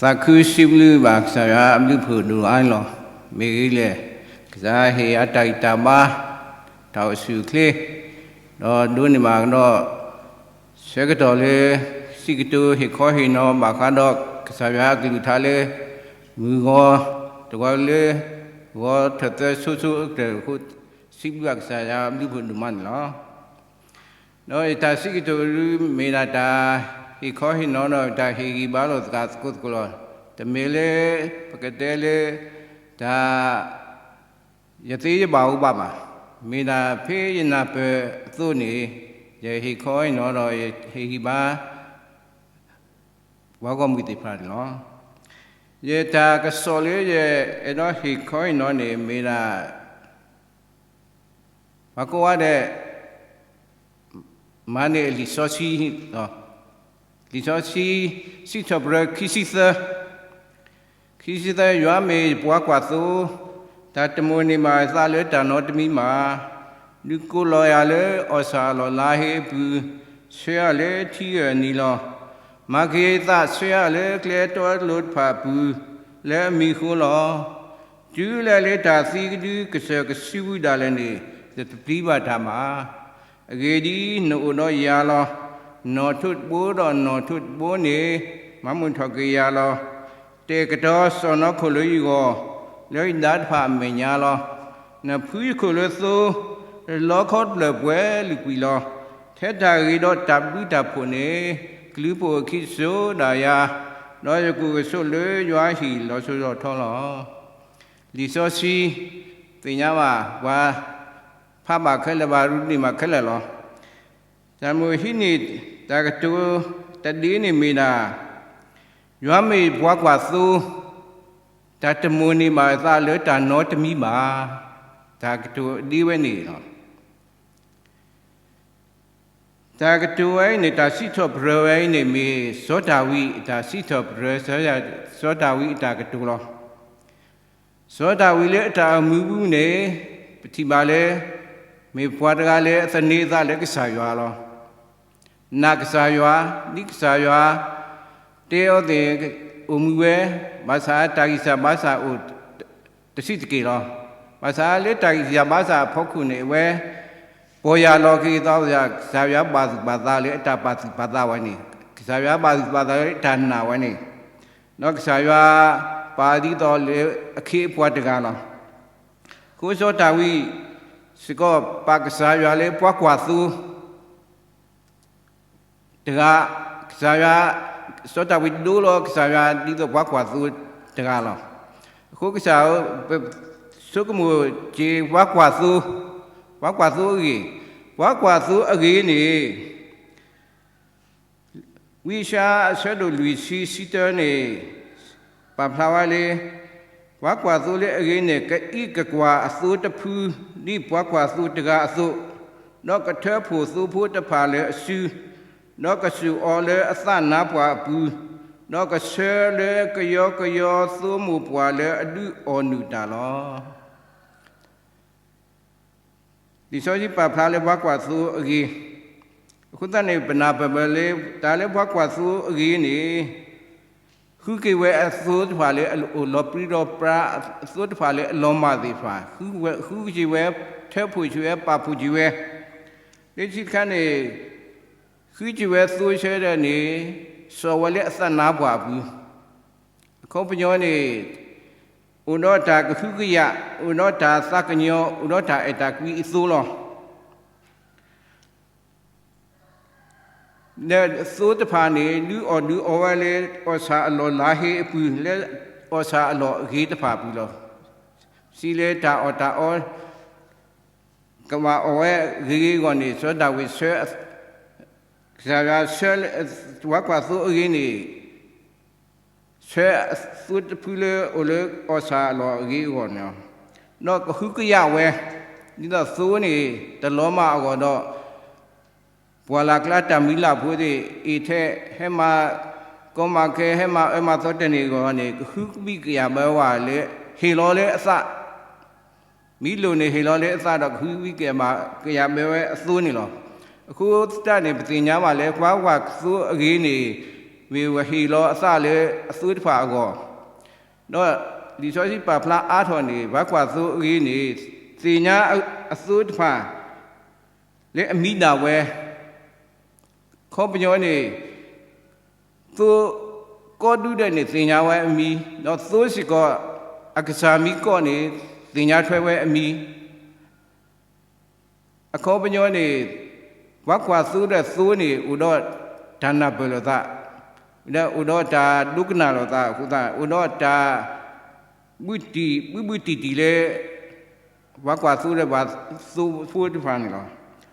သးခုစံးဘျုးဘၣ်ကစၢ်ယွၤအဘျုးဖှိၣ်ဒိၣ်အါန့ၣ်လီၤ. မ့ၢ်ဂ့ၤလဲၣ်, ကစၢ်ဟ့ၣ်အတၢ်ဂံၢ်တၢ်ဘါ, တၢ်အိၣ်ဆူၣ်အိၣ်ချ့, ဒီးဒိးန့ၢ်ဘၣ်ကဒီး ဆၢကတီၢ်လၢ စံးကတိၤဟ့ၣ်ခီဟ့ၣ်နီၤဘၣ်ဃးဒီး ကစၢ်ယွၤအကလုၢ်ကထါလၢ မုၢ်ဂီၤ, တဂီၤလၢ ဂီၤထီၣ်သၢဆိဆိအကတၢၢ်အဃိ, စံးဘျုးဘၣ်ကစၢ်ယွၤအဘျုးဖှိၣ်ဒိၣ်မးန့ၣ်လီၤ. ဒီးယတၢ်စံးကတိၤအရူ မ့ၢ်ဒၣ်တၢ်ဟ့ၣ်ခီဟ့ၣ်နီၤဒီး တၢ်ဟ့ၣ်ဂံၢ်ဘါလိာ်သးသကိးသကိးလီၤ. တမ့ၢ်လၢ ပကတဲလၢ တၢ် ယသ့ယဘၣ်ဧိၤဘၣ်ဘၣ်, မ့ၢ်ဒၣ်ဖဲယနၢ်ပၢၢ်အသိးန့ၣ် ယဟ့ၣ်ခီဟ့ၣ်နီၤဒီးယဟ့ၣ်ဂံၢ်ဘါ ပှၤဂီၢ်မုၢ်သ့ၣ်တဖၣ်န့ၣ်လီၤ. ယတၢ်ကစီၣ်လၢယအဲၣ်ဒိးဟ့ၣ်ခီဟ့ၣ်နီၤန့ၣ် မ့ၢ်ဒၣ် ပှၤကိးဂၤဒဲး မၤန့ၢ်အလံာ်စီဆှံလီၤ. လံာ်စီဆှံ စံးထီၣ်ပတြၢၤခံဆံသၢ, ခံဆံသၢ, ယွၤမ့ၢ်ပှၤကွၢ်သိ, တၢ်တမိၣ်န့ၢ်ဘၣ်ယသးလၢတၢ်နီတမံၤဘၣ်. ဒုးကိးလီၤယၤလၢအီၣ်ဆၣ်အလီၢ်လါဟ့အပူၤ, ဆှၢယၤလၢထံဂၢၢ်နံၤလီၤ. မၤက့ၤယသးဆှၢယၤလၢကျဲတီလိၤတဖၣ်အပူၤ, လၢအမံၤအဃိလီၤ. တုၤလဲၣ်လၢတၢ်သံကဒုကစၢၢ်ကစုပူၤဒၣ်လဲာ်န့ၣ်, ယတပျံၤဘၣ်တၢ်ဘၣ်. အဂ့ၢ်ဒ်အံၤ, နအိၣ်ဒီးယၤလီၤ. နီၣ်ထိးတဘိဒီးနီၣ်ထိးတဘိန့ၣ် မၤမုာ်ထီၣ်က့ၤယၤလီၤ. တဲာ်ကတီၤစီၢ်နီၤခိၣ်လၢယဂီၢ်, လၢယဒါတဖၣ်အမဲာ်ညါလီၤ. နဖုယခိၣ်လၢသိ, လီခီတဖျၢၣ်ပှဲၤလုာ်ကွံာ်လီၤ. ထဲတၢ်ဂ့ၤဒီးတၢ်ဘျုးတၢ်ဖှိၣ်န့ၣ်, ကလုၢ်ဖှိၣ်အခံတစိၤဒၣ်ယၤ, ဒီးယကူၣ်ကဆိးလၢယွၤအဟံၣ်လီၤစိၤလီၤထီလီၤ. လံာ်စီဆှံ သ့ၣ်ညါဘၣ်ပှၤ ဖးဘၣ်ခဲလၢာ်ဘၣ် ရူန့ၢ်ဘၣ်ခဲလၢာ်လီၤ. တၢ်မိၣ်ဟံးန့ၢ်တၢ်ကတိၤတဒ့န့ၣ်မ့ၢ်ဒၣ်, ယွၤမ့ၢ်ပှၤကွၢ်သိ, တၢ်တမိၣ်န့ၢ်ဘၣ်ယသးလၢတၢ်နီတမံၤဘၣ်. တၢ်ကတိၤဒ့ဝဲန့ၣ်လီၤ. တၢ်ကတိၤဝဲအံၤန့ၣ် တၢ်စံးထီၣ်ပတြၢၤဝဲအံၤန့ၣ် မ့ၢ်စီၤဒၤဝံးအတၢ်စံးထီၣ်ပတြၢၤ စီၤဒၤဝံးအတၢ်ကတိၤလီၤ. စီၤဒၤဝံးလၢအတၢ်အိၣ်မူပူၤန့ၣ် ပထံၣ်ဘၣ်လၢ မ့ၢ်ပှၤတဂၤလၢအသန့ၤအသးလၢကစၢ်ယွၤလီၤ. နာ်ကစၢ်ယွၤ, ဒ်ကစၢ်ယွၤ တဲအီၤသ့ၣ် အိၣ်မူဝဲ, ဘၣ်ဆၣ်တၢ်ဂံၢ်စၢ်ဘါစၢ်အိၣ် တဆံးတက့ၢ်လီၤ. ဘၣ်ဆၣ်လၢတၢ်ဂံၢ်စၢ်ဘါစၢ်အဖီခိၣ်န့ၣ် အဝဲ ပီၢ်ယၢ်လီၤက့ၤအသး ကစၢ်ယွၤဘၣ်သူၣ်ဘၣ်သးလၢအတၢ်ပာ်သူၣ်ပာ်သးဝဲန့ၣ်, ကစၢ်ယွၤဘၣ်သူၣ်ဘၣ်သးလၢအတၢ်နာ်ဝဲန့ၣ်, ဒီးကစၢ်ယွၤပာ်ဒ်သိးလၢအခ့အပှၤတဂၤလီၤ. အဃိစီၤဒၤဝံးစ့ၢ်ကီး ပာ်ကစၢ်ယွၤလၢပှၤကွၢ်သိ တဂၤ, ကစၢ်ယွၤ, စီၤဒၤဝံးဒိလီၤကစၢ်ယွၤဒ်သိးပှၤကွၢ်သိတဂၤလီၤ. အဃိကစၢ်ဧၢ, ပဆိကမိၣ်က့ၤပှၤကွၢ်သိ, ပှၤကွၢ်သိအဂ့ၢ်, ပှၤကွၢ်သိအဂ့ၢ်န့ၣ် ဝံယၡါယၤအဆၢဒိၣ်လွံၢ်ဆံဆံတၢန့ၣ် ပာ်ဖျါဝဲလၢ ပှၤကွၢ်သိလၢအဂ့ၢ်န့ၣ် ကအံးကကွၢ်အသိတဖု ဒ်ပှၤကွၢ်သိတဂၤအသိး, ဒီးကထၢဖှိၣ်သိဖိတဖၣ်လၢအစု, ဒီးကစူၢ်အီၤလၢအသးနါပှၢ်အပူၤ, ဒီးကဆှၢလၢကယီကယီသိမိၢ်ပှၢ်လၢအဒုးအီၣ်နုၢ်တၢ်လီၤ. လံာ်စီဆှံပာ်ဖျါလၢပှၤကွၢ်သိအဂ့ၢ်, အဃိသတးန့ၣ် ပနၢ်ပၢၢ်လၢ တၢ်လၢပှၤကွၢ်သိအဂ့ၢ်န့ၣ် ဃုက့ၤဝဲအသိတဖၣ်လၢအအိၣ်လီၤပြံလီၤပြါ, အသိတဖၣ်လၢအလီၤမၢ်သ့ၣ်တဖၣ်, ဃုက့ၤဝဲ, ထၢဖှိၣ်က့ၤဝဲ, ပာ်ဖှိၣ်က့ၤဝဲ, လၢခံတခါန့ၣ် ဃုက့ၤဝဲသိဆၢဒီးန့ၣ် စိာ်ဝဲလၢအသးနါပှၢ်အပူၤ, အခီပညီန့ၣ် အိၣ်ဒီးတၢ်ကဟုကယာ်, အိၣ်ဒီးတၢ်သးကညီၤ, အိၣ်ဒီးတၢ်အဲၣ်တၢ်ကွံအသိလီၤ. ဒီးသိတဖၣ်န့ၣ် ဒုးအီၣ်ဒုးအီဝဲလၢအီၣ်ဆၣ်အလီၢ်လါဟ့အပူၤ, လၢအီၣ်ဆၣ်အလီၢ်အဂ့ၤတဖၣ်အပူၤလီၤ. စံးလၢတၢ်အီၣ်တၢ်အီ ကဘၣ်အီၣ်ဝဲဂ့ၤဂ့ၤအဂီၢ်န့ၣ် စီၤဒၤဝံးဆၢ, ကစၢ်ယွၤဆၢ, ပှၤကွၢ်သိအဂ့ၢ်န့ၣ် ဆၢသိတဖုလၢအိၣ်လၢအီၣ်ဆၣ်အလီၢ်အဂ့ၤအဂီၢ်န့ၣ်လီၤ. ဒီးကဟုကယာ်ဝဲ, ဒ်သိးသိန့ၣ် တလီၤမၢ်အဂီၢ်ဒီး ပှၢ်လၢ်ကျါတၢ်မံၤလၢ်ဖိသ့ၣ် အ့ၣ်ထဲဟဲမၤကီမၤခဲ ဟဲမၤအၢမၤသီတန့ၢ်အဂီၢ်န့ၣ် ကဟုကယာ်ဘၢဝဲလၢ ဟ့ၣ်လီၤလၢအသး မံလိာ်န့ၣ်ဟ့ၣ်လီၤလၢအသးဒီးကဟုကယာ်ဘၢဝဲအသိန့ၣ်လီၤ. အဃိသတးန့ၣ် ပသ့ၣ်ညါဘၣ်လၢပှၤကွၢ်သိအဂ့ၢ်န့ၣ် မ့ၢ်ဝဲဟ့ၣ်လီၤအသးလၢအသိတဖၣ်အဂီၢ်, ဒီးလံာ်စီဆှံပာ်ဖျါအါထီၣ်န့ၣ် ပှၤကွၢ်သိအဂ့ၤန့ၣ် သ့ၣ်ညါအသိတဖၣ် လၢအမံၤဒၣ်ဝဲ, အခီပညီန့ၣ် သိကိးဒူဒဲးန့ၣ် သ့ၣ်ညါဝဲအမံၤ, ဒီးသိစ့ၢ်ကီး အကစၢ်မံၤကီးန့ၣ် သ့ၣ်ညါထွဲဝဲအမံၤ. အခီပညီန့ၣ် ပှၤကွၢ်သိဒီးသိန့ၣ် အိၣ်ဒီးတၢ်နၢ်ပၢၢ်လိာ်သး, ဒီးအိၣ်ဒီးတၢ်ဒိကနၣ်လိာ်သးအဃိသတး အိၣ်ဒီးတၢ် ဘုတံၢ် ဘုဘုတံၢ်တံၢ်လၢ ပှၤကွၢ်သိဒီးပှၤသိဖိတဖၣ်န့ၣ်လီၤ.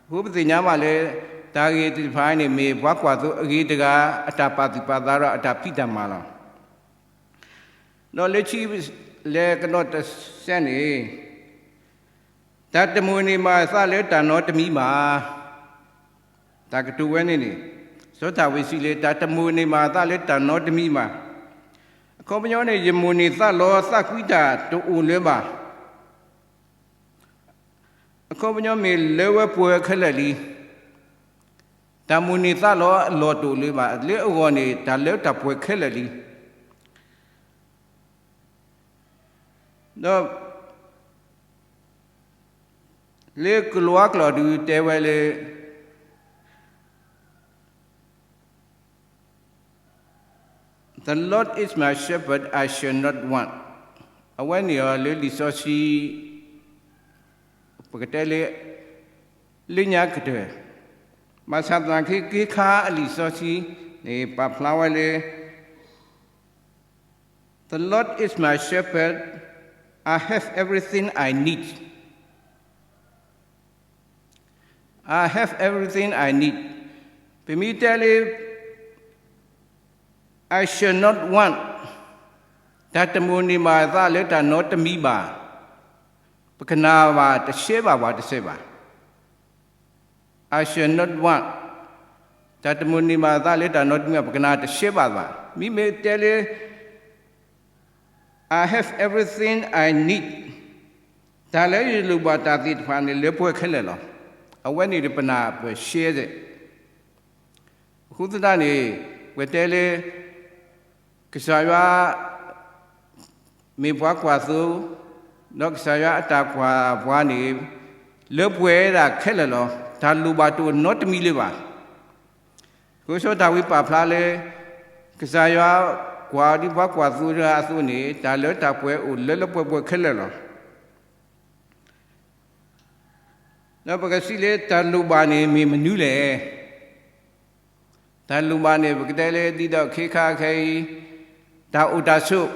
အဃိပသ့ၣ်ညါဘၣ်လၢ တၢ်ဂ့ၢ်သ့ၣ်တဖၣ်န့ၣ် မ့ၢ်ပှၤကွၢ်သိအဂ့ၤတဂၤ အတၢ်ပာ်သူၣ်ပာ်သးဒီးအတၢ်ဖံးတၢ်မၤလီၤ. ဒီးလၢခံ လၢကနီၣ်တစဲးန့ၣ် တၢ်တမိၣ်န့ၢ်မၤအသးလၢတၢ်နီတမံၤဘၣ်. တၢ်ကတိၤဝဲန့ၣ်န့ၣ် စီၤဒၤဝံးစံးလၢ တၢ်တမိၣ်န့ၢ်မၤအသးလၢတၢ်နီတမံၤဘၣ်. အခီပညီန့ၣ် ယမိၣ်န့ၢ်သးလီ သးကွံတၢ်တအိၣ်လၢၤဘၣ်. အခီပညီမ့ၢ်လၢဝဲပှဲၤခဲလၢာ်လံ. တၢ်မိၣ်န့ၢ်သးလီအလီၢ်တအိၣ်လၢၤဘၣ်. လၢအဂီၢ်န့ၣ် တၢ်လၢတၢ်ပှဲၤခဲလၢာ်လံ. ဒီး လၢကလံးကျိာ်ဒုးတဲဝဲလၢ The Lord is my shepherd, I shall not want. အဝဲန့ၣ်အီၤလၢလံာ်စီဆှံ ပကတဲလၢ လၢညါကတၢၢ်, ဘၣ်ဆၣ်သနာ်က့ က့ၤခါအလံာ်စီဆှံန့ၣ် ပာ်ဖျါဝဲလၢ The Lord is my shepherd, I have everything I need. I have everything I need. ပမ့ၢ်တဲလၢ I shall not want, တၢ်တမိၣ်န့ၢ်မၤအသးလၢတၢ်နီတမံၤဘၣ်, ပကနၣ်ဘၣ်တရှဲဘၣ်ပှၤတစဲးဘၣ်. I shall not want, တၢ်တမိၣ်န့ၢ်မၤအသးလၢတၢ်နီတမံၤဘၣ် ပကနၣ်တရှဲဘၣ်ဘၣ်. မ့မ့ၢ်တဲလၢ I have everything I need, တၢ်လၢယလိၣ်ဘၣ်တၢ်သ့ၣ်တဖၣ်န့ၣ် လၢပှဲၤခဲလၢာ်လီၤ. အဝဲန့ၣ်ဒီးပနၢ်ပၢၢ်ရှဲသ့ၣ်. အဃိသတးန့ၣ် ပတဲလၢ ကစၢ်ယွၤ မ့ၢ်ပှၤကွၢ်သိ, ဒီးကစၢ်ယွၤအတၢ်ကွၢ်ပှၤန့ၣ် လၢပှဲၤဒၣ်ခဲလၢာ်လီၤ. တၢ်လိၣ်ဘၣ်တအိၣ်နီတမံၤလၢၤဘၣ်. အဃိစီၤဒၤဝံးပာ်ဖျါလၢ ကစၢ်ယွၤကွၢ်ဒ်ပှၤကွၢ်သိတဂၤအသိးန့ၣ် တၢ်လၢတၢ်ပှဲၤအိၣ်လၢလၢပှဲၤပှဲၤခဲလၢာ်လီၤ. ဒီးပကစံးလၢတၢ်လိၣ်ဘၣ်န့ၣ်မ့ၢ်မနုၤလဲၣ်. တၢ်လိၣ်ဘၣ်န့ၣ် ပကတဲလၢဒ်သိးခဲခါခဲအံၤ တၢ်အိၣ်တၢ်ဆိး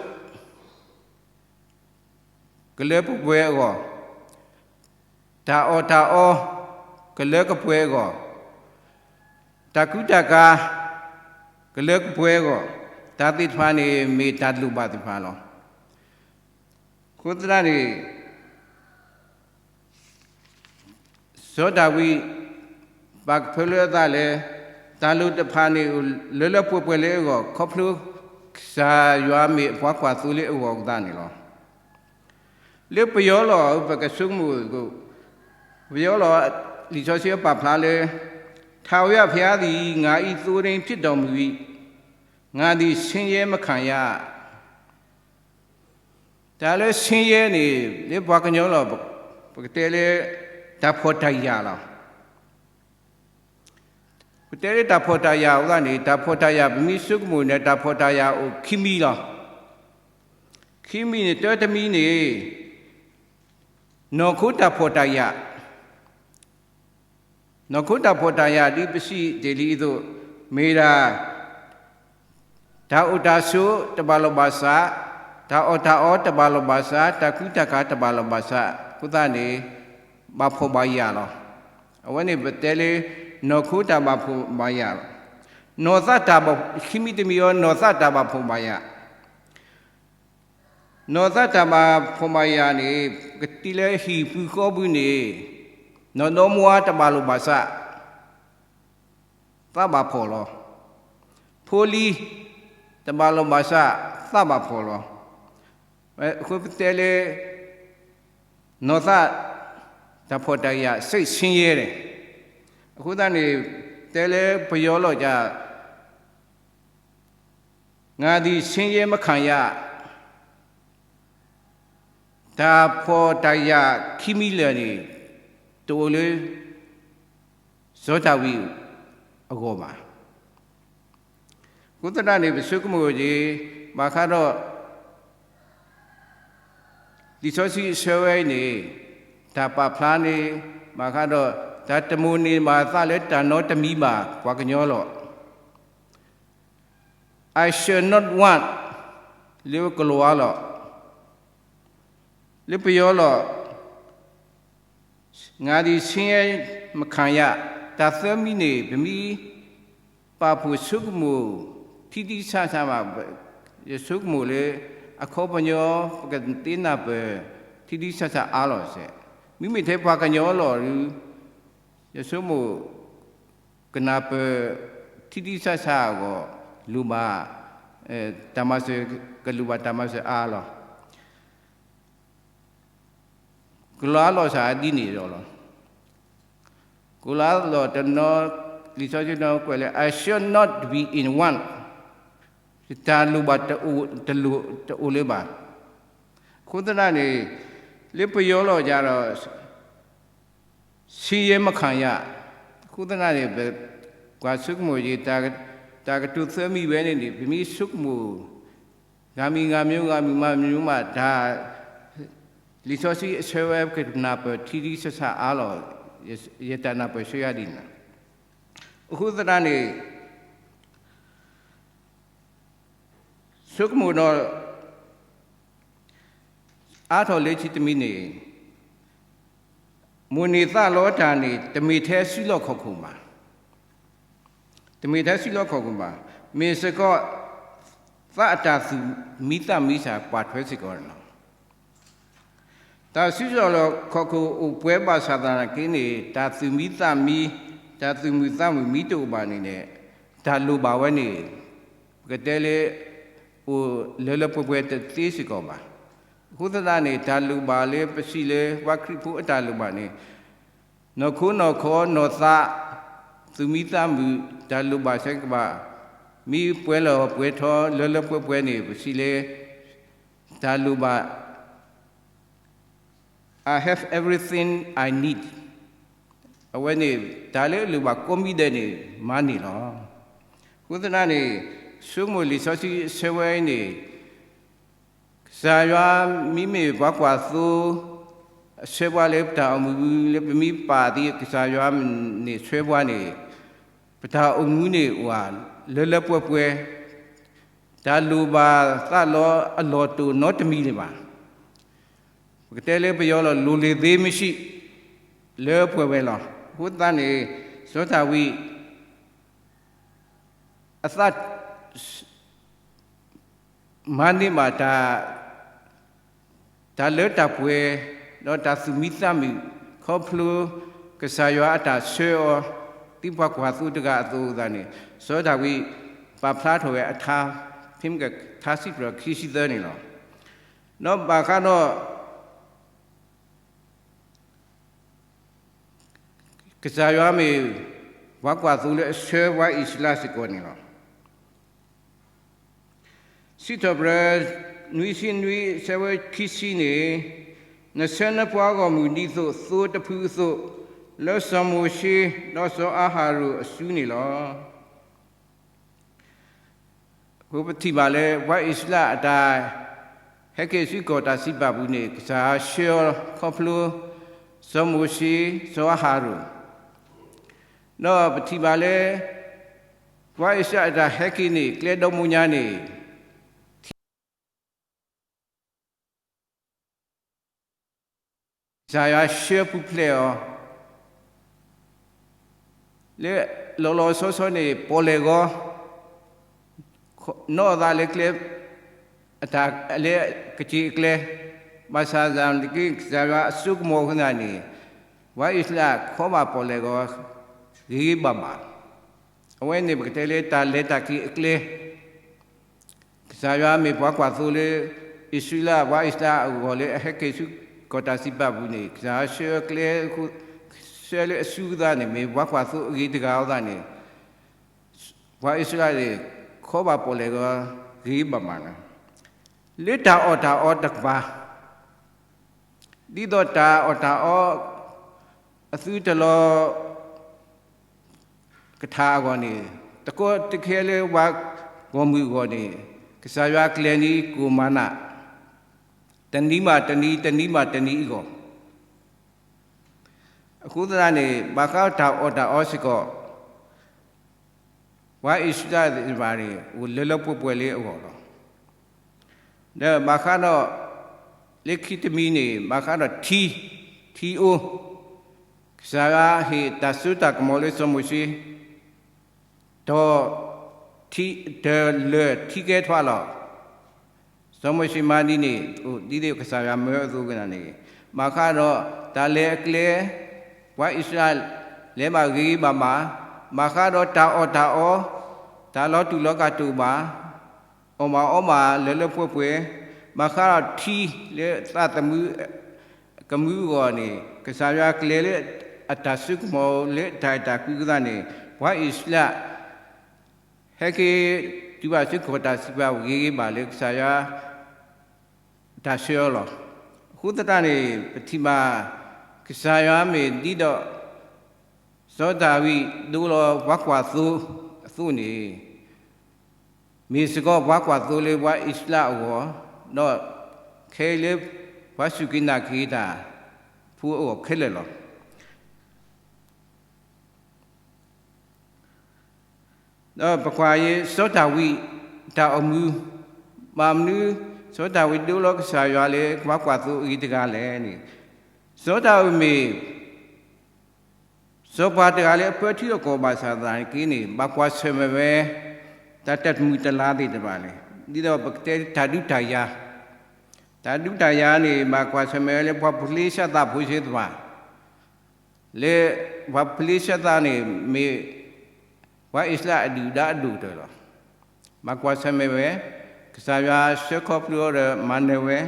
ကလၢပှဲၤပှဲၤအဂီၢ်, တၢ်အီၣ်တၢ်အီ ကလၢကပှဲၤအဂီၢ်, တၢ်ကူတၢ်ကၤ ကလၢကပှဲၤအဂီၢ်, တၢ်သ့ၣ်တဖၣ်န့ၣ်မ့ၢ်တၢ်လိၣ်ဘၣ်သ့ၣ်တဖၣ်လီၤ. အဃိသတးန့ၣ် စီၤဒၤဝံး ပာ်ကဖၢလၢအသးလၢ တၢ်လိၣ်တဖၣ်န့ၣ် လၢလၢပှဲၤပှဲၤလၢအဂီၢ် ခီဖျိ ကစၢ်ယွၤမ့ၢ်အပှၤကွၢ်သိလၢအဂီၢ်အသးန့ၣ်လီၤ. လၢပယီၤလီၤ ပကဆိကမိၣ်, ပယီၤလီၤ လံာ်စီဆှံပာ်ဖျါလၢ ထာဝရဘုရားသည် ငါ၏သိုးထိန်းဖြစ်တော်မူ၏, ငါသည်ဆင်းရဲမခံရ. တၢ်လၢဆင်းရဲန့ၣ် လၢပှၤကညီလီၤ ပကတဲလၢ တၢ်ဖှီၣ်တၢ်ယာ်လီၤ. ပတဲလၢတၢ်ဖှီၣ်တၢ်ယာ်အဃိသတးန့ၣ် တၢ်ဖှီၣ်တၢ်ယာ် ပမ့ၢ်ဆိကမိၣ်န့ၣ် တၢ်ဖှီၣ်တၢ်ယာ်အိၣ်ခံမံၤလီၤ. ခံမံၤန့ၣ် တၢတမံၤန့ၣ် နီၢ်ခိတၢ်ဖှီၣ်တၢ်ယာ် နီၢ်ခိတၢ်ဖှီၣ်တၢ်ယာ်ဒ်ပစံးတ့ၢ်လံအသိး မ့ၢ်ဒၣ် တၢ်အိၣ်တၢ်ဆိးတဘၣ်လိာ်ဘၣ်စး, တၢ်အီၣ်တၢ်အီတဘၣ်လိာ်ဘၣ်စး, တၢ်ကူတၢ်ကၤတဘၣ်လိာ်ဘၣ်စး အဃိသတးန့ၣ် ဘၣ်ဖှီၣ်ဘၣ်ယာ်လီၤ. အဝဲန့ၣ်ပတဲလၢ နီၢ်ခိတၢ်ဘၣ်ဖှီၣ်ဘၣ်ယာ်လီၤ. နီၢ်သးတၢ်ဘၣ်, ခံမံၤတမံၤအံၤ နီၢ်သးတၢ်ဘၣ်ဖှီၣ်ဘၣ်ယာ် နီၢ်သးတၢ်ဘၣ်ဖှီၣ်ဘၣ်ယာ်န့ၣ် ပကထံၣ်လၢဟံၣ်ပူၤဃီပူၤန့ၣ် နီၢ်ဒီမါတဘၣ်လိာ်ဘၣ်စး သးဘၣ်ဖှီၣ်လီၤ. ဖိလံၤ တဘၣ်လိာ်ဘၣ်စး သးဘၣ်ဖှီၣ်လီၤ. အဃိပတဲလၢ နီၢ်သး တၢ်ဖှီၣ်တၢ်ယာ် စိတ်ဆင်းရဲ န့ၣ်, အဃိသတးန့ၣ် တဲလၢပယီၤလီၤက ငါသည်ဆင်းရဲမခံရ, တၢ်ဖှီၣ်တၢ်ယာ်ခံမံၤလၢာ်န့ၣ် တအိၣ်လၢ စီၤဒၤဝံးအဂီၢ်ဘၣ်. အဃိသတးန့ၣ် ပဆိကမိၣ်က့ၤ ဘၣ်ဃးဒီး လံာ်စီဆှံအဆၢဝဲအံၤန့ၣ် တၢ်ပာ်ဖျါန့ၣ် ဘၣ်ဃးဒီး တၢ်တမိၣ်န့ၢ်ဘၣ်သးလၢတၢ်နီတမံၤဘၣ် ပှၤကညီလီၤ. I shall not want လၢကလီၤအါလီၤ, လၢပယီၤလီၤ ငါသည်ဆင်းရဲမခံရ, တၢ်သၢမံၤန့ၣ် ပမ့ၢ်ပာ်ဖှိၣ်ဆိကမိၣ် ထံထံဆးဆးမး, ယဆိကမိၣ်လၢ အခီပညီ ပကသ့နၢ်ပၢၢ် ထံထံဆးဆးအါလီၤစဲး, မ့မ့ၢ်ထဲပှၤကညီလီၤဒုး ယဆိကမိၣ် ကနၢ်ပၢၢ် ထံထံဆးဆးအဂီၢ် လိၣ်ဘၣ် တၢ်မၤစၢၤ ကလိၣ်ဘၣ်တၢ်မၤစၢၤအါလီၤ. ကလီၤအါလီၤစ့ၢ်ဒ်န့ၣ်ဒီးလီၤ. ကလီၤအါလီၤတနီၤ လံာ်စီဆှံတနီၤကွဲးလၢ I shall not be in want တၢ်လိၣ်ဘၣ်တအိၣ်လၢၤဘၣ်. အဃိသတးန့ၣ် လၢပယီၤလီၤယၤဒီး ဆင်းရဲမခံရ, အဃိသတးန့ၣ် ပကွၢ်ဆိကမိၣ်က့ၤ တၢ်ကတိၤသၢမံၤဝဲန့ၣ်န့ၣ် ပမ့ၢ်ဆိကမိၣ် ဂၤမံၤဂၤမံၤ ဂၤမံၤမးမံၤမး တၢ်လံာ်စီဆှံအဆၢဝဲ ပကနၢ်ပၢၢ်ထံထံဆးဆးအါလီၤ. ယတၢ်နၢ်ပၢၢ်ဆၢယၤဒ်န့ၣ်လီၤ. အဃိသတးန့ၣ် ဆိကမိၣ်ဒီး အါထီၣ်လၢခံတမံၤန့ၣ် မိၣ်န့ၢ်သးလီတၢ်န့ၣ် တမ့ၢ်ထဲစုလီၢ်ခီၣ်ခိၣ်ဘၣ်. တမ့ၢ်ထဲစုလီၢ်ခီၣ်ခိၣ်ဘၣ်. မ့ၢ်စ့ၢ်ကီး သးအတၢ်သူၣ်မံသးမံစ့ၢ်ပာ်ထွဲစ့ၢ်ကီးန့ၣ်လီၤ. တၢ်စုလီၢ်ခီၣ်ခိၣ်အိၣ်ပှဲၤဘၣ်ဆၣ်သနာ်က့န့ၣ် တၢ်သူၣ်မံသးမံ, တၢ်သူၣ်မုာ်သးမုာ်မ့ၢ်တအိၣ်ဘၣ်န့ၣ်န့ၣ် တၢ်လိၣ်ဘၣ်ဝဲန့ၣ် ပကတဲလၢ အိၣ်လၢလၢပှဲၤပှဲၤတသ့စ့ၢ်ကီးဘၣ်. အဃိသတးန့ၣ် တၢ်လိၣ်ဘၣ်လၢပစံးလၢပှၤခရံာ်ဖိအတၢ်လိၣ်ဘၣ်န့ၣ် နီၢ်ခိနီၢ်ခီနီၢ်သး သူၣ်မံသးမုာ် တၢ်လိၣ်ဘၣ်စ့ၢ်ကီးဘၣ်, မ့ၢ်ပှဲၤလီၤပှဲၤထီလၢလၢပှဲၤပှဲၤန့ၣ် ပစံးလၢ တၢ်လိၣ်ဘၣ် I have everything I need အဝဲန့ၣ် တၢ်လၢအလိၣ်ဘၣ်ကိးမံၤဒဲးန့ၣ် မၤန့ၢ်လီၤ. အဃိသတးန့ၣ် ဆိကမိၣ်လံာ်စီဆှံအဆၢဝဲအံၤန့ၣ် ကစၢ်ယွၤမ့မ့ၢ်ပှၤကွၢ်သိ အဆှၢပှၤလၢပတၢ်အိၣ်မူလၢပမ့ၢ်ပာ်သ့ ကစၢ်ယွၤန့ၣ်ဆှၢပှၤန့ၣ် ပတၢ်အိၣ်မူန့ၣ်အိၣ်လၢလၢပှဲၤပှဲၤ, တၢ်လိၣ်ဘၣ်သးလီအလီၢ်တအိၣ်နီတမံၤလၢၤဘၣ်. ပကတဲလၢပယီၤလီၤ လိုလေသေးမရှိ လၢပှဲၤဝဲလီၤ. အဃိသတးန့ၣ် စီၤဒၤဝံး အသး မၤန့ၢ်ဘၣ်တၢ် တၢ်လၢတၢ်ပှဲၤ ဒီးတၢ်သူၣ်မံသးမုာ် ခီဖျိကစၢ်ယွၤအတၢ်ဆှၢအီၤ ဒ်ပှၤကွၢ်သိတဂၤအသိးအသိးန့ၣ် စီၤဒၤဝံး ပာ်ဖျါထီၣ်ဝဲအထါ ဖဲမ့ၢ်ကထါစံးပတြၢၤခံဆံသၢန့ၣ်လီၤ. ဒီးဘၣ်ဃးဒီး ကစၢ်ယွၤမ့ၢ် ပှၤကွၢ်သိလၢအဆှၢပှၤအံၣ်စရ့လးစ့ၢ်ကီးန့ၣ်လီၤ. စံးထီၣ်ပတြၢၤ နွံဆံနွံ အဆၢဖိခံဆံန့ၣ်, နဆှၢနပှၤဂီၢ်မုၢ်ဒ်သိးသိတဖုအသိး, လၢစီၤမိၤၡ့ ဒီးစီၤအၤဟရိၣ်အစုန့ၣ်လီၤ. အဃိပထံၣ်ဘၣ်လၢ ပှၤအံၣ်စရ့လးအတၢ်ဟဲက့ၤဆူကီၢ်တၢ်စံးပာ်ပူၤန့ၣ် ကစၢ်ယွၤဆှၢအီၤခီဖျိ စီၤမိၤၡ့ စီၤအၤဟရိၣ်, ဒီးပထံၣ်ဘၣ်လၢ ပှၤအံၣ်စရ့လးအတၢ်ဟဲက့ၤန့ၣ် ကျဲဒီမူညါန့ၣ် ကစၢ်ယွၤဆှၢပူၤဖျဲးအီၤ လၢလီၤလီၤဆီဆီန့ၣ် ပီၣ်လဲၣ်ဂီၤ နီၢ်သးလၢကျဲ အတၢ်လၢကစ့ၣ်အကျဲ, ဘၣ်ဆၣ်သနာ်က့ ကစၢ်ယွၤအစိကမီၤအဃိသတးန့ၣ် ပှၤအံၣ်စရ့လးခီဘၣ်ပီၣ်လဲၣ်ဂီၤ ဂ့ၤဂ့ၤဘၣ်ဘၣ်. အဝဲန့ၣ်ပကတဲလၢတၢ်လဲၤတၢ်က့ၤအကျဲ ကစၢ်ယွၤမ့ၢ်ပှၤကွၢ်သိလၢ အံၣ်စရ့လး ပှၤအံၣ်စရ့လးအဂီၢ်လၢအဟဲက့ၤဆူကီၢ်တၢ်စံးပာ်ပူၤန့ၣ် ကစၢ်ယွၤဆှၢအကျဲ ဆှၢလၢအစုအသးန့ၣ် မ့ၢ်ပှၤကွၢ်သိအဂ့ၤတဂၤအဃိသတးန့ၣ် ပှၤအံၣ်စရ့လးန့ၣ် ခီဘၣ်ပီၣ်လဲၣ်ဂီၤ ဂ့ၤဘၣ်မးလီၤ. လၢတၢ်အီၣ်တၢ်အီတကပၤ, ဒ်သိးတၢ်အီၣ်တၢ်အီ အသုတလီၤ ကထါအဂီၢ်န့ၣ်, တကီတခဲလၢပှၤဂီၢ်မုၢ်အဂီၢ်န့ၣ်, ကစၢ်ယွၤကျဲၤန့ၢ်ကိၣ်မၤနး, တနံၤဘၣ်တနံၤ, တနံၤဘၣ်တနံၤအဂီၢ်, အဃိသတးန့ၣ် ဘၣ်ဃးတၢ်အီၣ်တၢ်အီစ့ၢ်ကီး ပှၤအံၣ်စရ့လးသ့ၣ်တဖၣ်န့ၣ် အိၣ်လၢလၢပှဲၤပှဲၤလၢအဂီၢ်လီၤ. ဒီးဘၣ်ဃးဒီး လၢခံတမံၤန့ၣ် ဘၣ်ဃးဒီးထံ, ထံအိၣ်, ကစၢ်ယွၤဟ့ၣ်တၢ်စိတၢ်ကမီၤလၢစီၤမိၤၡ့, ဒီး တၢ်လၢာ်ထံကဲထွါလီၤ. စီၤမိၤၡ့မၤဒ်န့ၣ် ဒ်သိးကစၢ်ယွၤမၢအသိးကနၣ်န့ၣ်, ဘၣ်ဃးဒီးတၢ်လဲၤအကျဲ, ပှၤအံၣ်စရ့လး လဲၤဘၣ်ဂ့ၤဂ့ၤဘၣ်ဘၣ်, ဘၣ်ဃးဒီးတၢ်အီၣ်တၢ်အီ, တၢ်လီၤတူာ်လီၤကာ်တအိၣ်ဘၣ်, အီၣ်မးအီမးလၢလၢပှဲၤပှဲၤ, ဘၣ်ဃးဒီးထံလၢသးသမူ ကမူအဂီၢ်န့ၣ် ကစၢ်ယွၤကျဲၤလၢအတၢ်စိကမီၤလၢတၢ်အဲၣ်တၢ်ကွံအဃိသတးန့ၣ် ပှၤအံၣ်စရ့လး ဟဲက့ၤတုၤဘၣ်ဆူကီၢ်တၢ်စံးပာ်ဂ့ၤဂ့ၤဘၣ်လၢကစၢ်ယွၤ တၢ်ဆှၢအီၤလီၤ. အဃိသတးန့ၣ် ပထံၣ်ဘၣ် ကစၢ်ယွၤမ့ၢ်ဒ်သိး စီၤဒၤဝံးဒိလီၤပှၤကွၢ်သိအသိးန့ၣ် မ့ၢ်စ့ၢ်ကီးပှၤကွၢ်သိလၢပှၤအံၣ်စရ့လးအဂီၢ်, ဒီးခဲအံၤလၢပှၤစူၢ်က့ၤနာ်က့ၤတၢ်ဖိအဂီၢ်ခဲလၢာ်လီၤ. ဒီးပကွၢ်အံၤ စီၤဒၤဝံးတၢ်အိၣ်မူ, ဘၣ်မနုၤ စီၤဒၤဝံးဒိလီၤကစၢ်ယွၤလၢပှၤကွၢ်သိအဂ့ၤတဂၤလဲၣ်န့ၣ်, စီၤဒၤဝံးမ့ၢ် စီၤပၤတဂၤလၢအပၢထံအကီၢ်ဘၣ်ဆၣ်သနာ်က့န့ၣ် ဘၣ်ကွၢ်ဆၢၣ်မဲာ်ဝဲ တၢ်တၢ်တမုာ်တလၤသ့ၣ်တဖၣ်န့ၣ် ဒ်သိးပကတဲတၢ်ဒုးတၢ်ယၤ, တၢ်ဒုးတၢ်ယၤန့ၣ် ဘၣ်ကွၢ်ဆၢၣ်မဲာ်ဝဲလၢပှၤဖလ့ၡသးဖိသ့ၣ်တဖၣ် လၢပှၤဖလ့ၡသးန့ၣ်မ့ၢ် ပှၤအံၣ်စရ့လးအဒုၣ်ဒါအဒိၣ်ကတၢၢ်လီၤ. ဘၣ်ကွၢ်ဆၢၣ်မဲာ်ဝဲ, ကစၢ်ယွၤဆှၢခီဖျိအီၤဒီးမၤနၢၤဝဲ,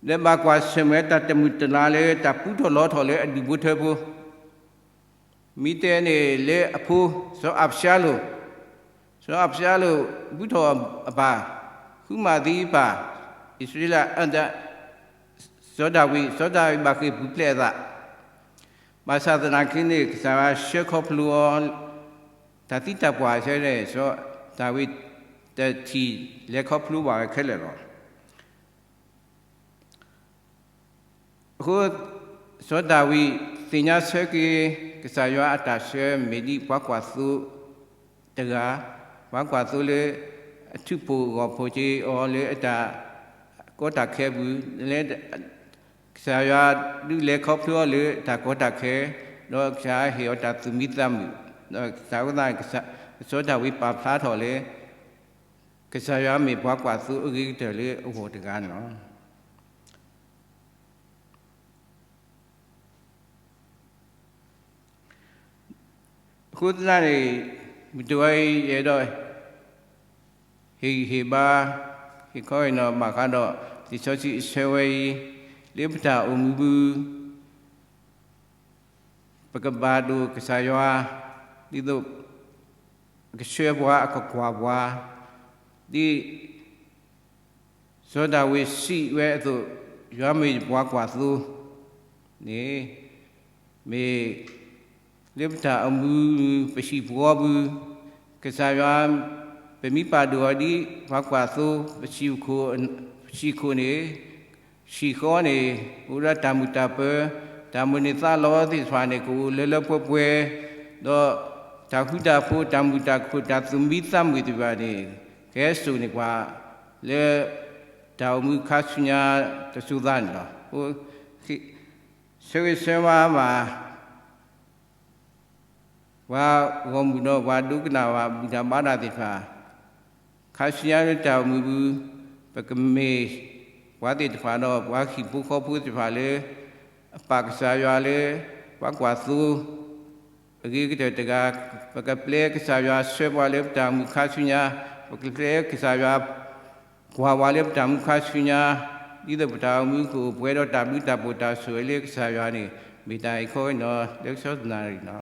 ဒီးဘၣ်ကွၢ်ဆၢၣ်မဲာ်တၢ်တမုာ်တလၤလၢတၢ်ပူထီၣ်လီထီၣ်လၢအဒူၣ်ဖိထၢဖိ မ့ၢ်တဲန့ၣ်လၢအဖိ စီၤအၤဘၡါလိၣ်, စီၤအၤဘၡါလိၣ် ဘူၣ်ထီၣ်အပၢ်, ဃုမၤသံအပၢ်, အံၣ်စရ့လး, စီၤဒၤဝံး, စီၤဒၤဝံးဘၣ်ဃ့ၢ်ပူၤဖျဲးအသး, ဘၣ်ဆၣ်သနာ်က့န့ၣ် ကစၢ်ယွၤဆှၢခီဖျိအီၤ, တၢ်သံတၢ်ပှၢ်ဆၢန့ၣ် စီၤဒၤဝံးတထံၣ်လဲၤခီဖျိဘၣ်ဝဲခဲလၢာ်လီၤ. အဃိ စီၤဒၤဝံးသ့ၣ်ညါဆၢက့ၤ ကစၢ်ယွၤအတၢ်ဆှၢမ့ၢ်ဒ်ပှၤကွၢ်သိတဂၤ, ပှၤကွၢ်သိလၢ အထူၣ်ဖှိၣ်ဂီၢ်ဖှိၣ်က့ၤအီၤလၢအတၢ်ကီတၢ်ခဲပူၤ, လၢ ကစၢ်ယွၤဒုးလဲၤခီဖျိအီၤလၢတၢ်ကီတၢ်ခဲ, ဒီးကစၢ်ယွၤဟ့ၣ်အီၤတၢ်သူၣ်မံသးမုာ်, ဒီးကစၢ်အဃိသတး စီၤဒၤဝံးပာ်ဖျါထီၣ်လၢ ကစၢ်ယွၤမ့ၢ်ပှၤကွၢ်သိအဂ့ၤကတၢၢ်လၢအဂီၢ်တဂၤန့ၣ်လီၤ. အဃိသတးန့ၣ် မုၢ်တဝါအံၤယအဲၣ်ဒိး ဟ့ၣ်ဂံၢ်ဟ့ၣ်ဘါ, ဟ့ၣ်ခီဟ့ၣ်နီၤဘၣ်ဃးဒီး လံာ်စီဆှံအဆၢဝဲအံၤ, လၢပတၢ်အိၣ်မူပူၤ ပကဘၣ်ဒိၣ်ကစၢ်ယွၤ, ဒ်သိး အကဆှၢပှၤအကကွၢ်ပှၤ, ဒ် စီၤဒၤဝံးစံးဝဲအသိး, ယွၤမ့ၢ်ပှၤကွၢ်သိန့ၣ်, မ့ၢ် လၢပတၢ်အိၣ်မူ ပဟံၣ်ပူၤဃီပူၤ, ကစၢ်ယွၤ ပမ့ၢ်ပာ်ဒိၣ်အီၤဒ်ပှၤကွၢ်သိ, ပဟံၣ်ခိၣ်န့ၣ်, ဟံၣ်ဃီန့ၣ် အိၣ်ဒီးတၢ်မုာ်တၢ်ပၢၤ, တၢ်မိၣ်န့ၢ်သးလီသ့ၣ်တဖၣ်န့ၣ် ကအိၣ်လၢလၢပှဲၤပှဲၤ, ဒီးတၢ်ဃူတၢ်ဖိး, တၢ်မုာ်တၢ်ခုၣ်, တၢ်သူၣ်မံသးမုာ်သ့ၣ်တဖၣ်န့ၣ် ကဟဲစိာ်န့ၢ်ပှၤ လၢတၢ်အိၣ်မူခါဆူညါတစိၤသးန့ၣ်လီၤ. အဃိ ဆၢဂ့ၤဆၢဝါဘၣ် ပှၤဂီၢ်မုၢ်ဒီးပှၤဒိကနၣ်ဘၣ်ဘူၣ်တၢ်ဘါတၢ်သ့ၣ်တဖၣ်, ခါဆူညါလၢတၢ်အိၣ်မူပူၤ, ပကမ့ၢ်ပှၤသ့ၣ်တဖၣ်ဒီးပှၤဟံၣ်ဖိဃီဖိသ့ၣ်တဖၣ်လၢ အပာ်ကစၢ်ယွၤလၢ ပှၤကွၢ်သိ အဂ့ၤကတၢၢ်တဂၤ, ပကပျဲကစၢ်ယွၤဆှၢပှၤလၢပတၢ်အိၣ်မူခါဆူညါ, ပကပျဲကစၢ်ယွၤ ကွၢ်ပှၤလၢပတၢ်အိၣ်မူခါဆူညါ, ဒ်သိးပတၢ်အိၣ်မူကအိၣ်ပှဲၤဒီးတၢ်ဘျုးတၢ်ဖှိၣ်တၢ်ဆိၣ်ဂ့ၤလၢကစၢ်ယွၤန့ၣ်, မ့ၢ်တၢ်အံၤခီဂ့ၤနီၤ လၢကဆီတနၣ်ရံၣ်နီၤ.